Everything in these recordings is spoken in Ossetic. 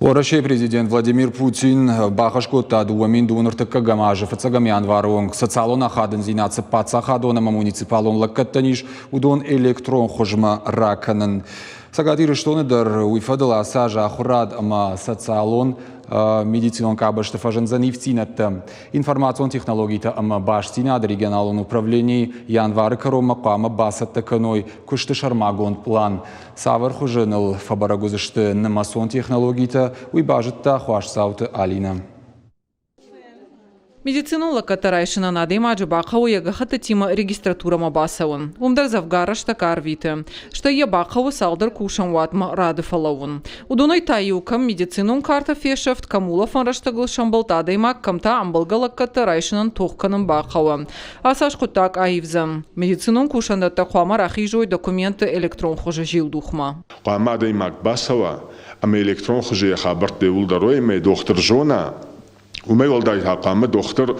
Уӕрӕсейы президент Владимир Путин бахӕс кодта 2000 ӕртыккӕгӕм азы фыццӕгӕм январы онг социалон ахадындзинад цы паддзахадон ӕмӕ муниципалон лӕггӕдтӕн ис, уыдон электрон хуызмӕ ракӕнын. Цӕгат Ирыстоны дӕр уый фӕдыл ацы аз ахуырад ӕмӕ социалон медицинон къабӕзты фӕзындзӕн ивддзинӕдтӕ. Информацион технологитӕ ӕмӕ бастдзинады регионалон управленийы январы кӕронмӕ хъуамӕ бацӕттӕ кӕной куысты сӕрмагонд пълан. Цавӕр хуызы ныл фӕбӕрӕг уыдзысты нымӕцон технологитӕ, уый базыдта Хуасдзауты Алинӕ. Медицинон лӕггӕдтӕ райсынӕн адӕймаджы бахъӕуы йӕ гӕххӕттытимӕ регистратурӕмӕ бацӕуын. Уым дӕр дзӕвгар рӕстӕг арвиты. Стӕй йӕ бахъӕуы цалдӕр кусӕн уатмӕ рады фӕлӕууын. Уыдонӕй та иу кӕм медицинон картӕ фесӕфт, кӕм улӕфӕн рӕстӕгыл сӕмбӕлд адӕймаг, кӕм та ӕмбӕлгӕ лӕггӕдтӕ райсынӕн тох кӕнын бахъӕуы. Ацы аз хъуыддаг аивдзӕн. Медицинон кусӕндӕттӕ хъуамӕ рахизой документты электрон хуызы зилдухмӕ. Хъуамӕ адӕймаг бацӕуа ӕмӕ электрон хуызы йӕ хабӕрттӕ иууылдӕр уой ӕмӕ дохтыр зона. Уымӕй уӕлдай та хъуамӕ дохтыр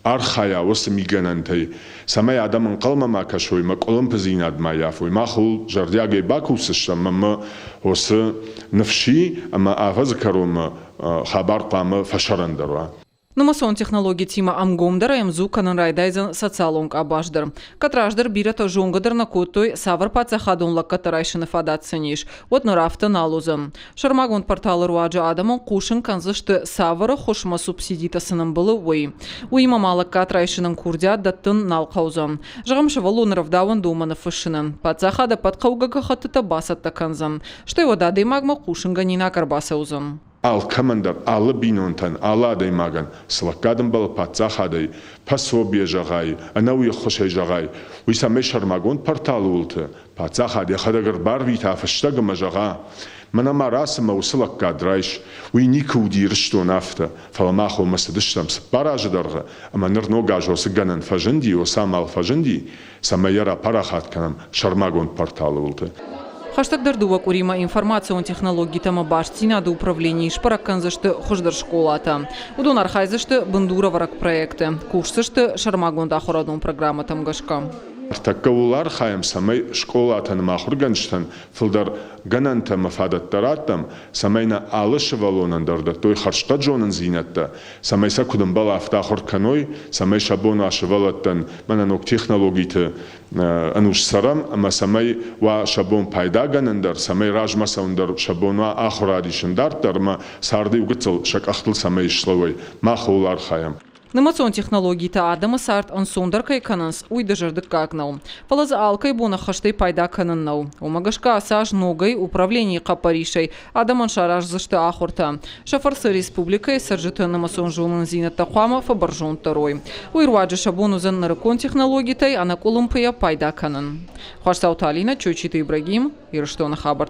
архайа уыцы мигӕнӕнтӕй, цӕмӕй адӕм ӕнхъӕлмӕ ма кӕсой ӕмӕ къуылымпыдзинад ма ййафой. Мах ыл зӕрдиагӕй бакусдзыстӕм ӕмӕ уыцы ныфси ӕмӕ афӕдзы кӕронмӕ хабар хъуамӕ фӕсӕрӕндӕр уа. Нымӕцон технологитимӕ ӕмгомдӕрӕй ӕмдзу кӕнын райдайдзӕн социалон къабаз дӕр. Кӕд раздӕр бирӕтӕ зонгӕ дӕр нӕ кодтой, цавӕр паддзахадон лӕггӕдтӕ райсыны фадат сын ис, уӕд ныр афтӕ нал уыдзӕн. Сӕрмагонд порталы руаджы адӕмӕн хъусын кӕндзысты, цавӕр ӕххуысмӕ субсидитӕ сын ӕмбӕлы, уый. Уыимӕ ма лӕггад райсынӕн курдиат дӕттын нал хъӕудзӕн. Зӕгъӕм, сывӕллоны рӕвдауӕндонмӕ ныффыссынӕн паддзахад ӕппӕт хъӕугӕ гӕххӕттытӕ бацӕттӕ кӕндзӕн, стӕй уӕд адӕймагмӕ хъусынгӕнинаг ӕрбацӕудзӕн. Алкӕмӕн дӕр, алы бинонтӕн, алы адӕймагӕн цы лӕггад ӕмбӕлы паддзахадӕй, пособие зӕгъай, ӕнӕуи ӕххуысӕй зӕгъай, уый цӕмӕй сӕрмагонд порталы уылты паддзахад йӕхӕдӕг ӕрбарвита фыстӕг ӕмӕ зӕгъа, мӕнӕ ма рацы мӕ уыцы лӕггад райс, уый никуы уыди Ирыстон афтӕ, фӕлӕ мах уымӕ цыдыстӕм 4 азы дӕргъы ӕмӕ ныр ног аз уыцы гӕнӕн фӕзынди, уыцы амал фӕзынди, цӕмӕй йӕ рапарахат кӕнӕм сӕрмагонд порталы уылты. Хӕстӕгдӕр дыууӕ къуыримӕ информацион технологитӕ ӕмӕ бастдзинады управленийы сбӕрӕг кӕндзысты хуыздӕр скъолатӕ. Уыдон архайдзысты бындурӕвӕрӕг проекты, кусдзысты сӕрмагонд ахуырадон программӕтӕм гӕсгӕ. Ӕртӕккӕ ууыл архайӕм, цӕмӕй скъолатӕн ӕмӕ ахуыргӕнджытӕн фылдӕр гӕнӕнтӕ ӕмӕ фадӕттӕ раттӕм, цӕмӕй нӕ алы сывӕллонӕн дӕр дӕттой хӕрзхъӕд зонындзинӕдтӕ, цӕмӕй сӕ куыд ӕмбӕлы, афтӕ ахуыр кӕной, цӕмӕй сӕ бон уа сывӕллӕттӕн мӕнӕ ног технологиты ӕнус цӕрӕм ӕмӕ цӕмӕй уа сӕ бон пайдагӕнӕн дӕр, цӕмӕй размӕ цӕуын дӕр сӕ бон уа ахуырад исын дарддӕр ӕмӕ царды иу гыццыл сӕ къӕхтыл цӕмӕй слӕууой, мах ууыл архайӕм. Нымӕцон технологитӕ адӕмы цард ӕнцондӕр кӕй кӕнынц, уый дызӕрдыггаг нӕу. Фӕлӕ дзы алкӕй бон ӕххӕстӕй пайда кӕнын нӕу. Уымӕ гӕсгӕ ацы аз ногӕй управленийы хъӕппӕрисӕй адӕмӕн сараздзысты ахуыртӕ. Сӕ фӕрцы республикӕйы цӕрджыты нымӕцон зонындзинӕдтӕ хъуамӕ фӕбӕрзонддӕр уой. Уый руаджы сӕ бон уыдзӕн нырыккон технологитӕй ӕнӕкъуылымпыйӕ пайда кӕнын. Хуасдзауты Алинӕ, Чочиты Ибрагим, Ирыстоны хабӕрттӕ.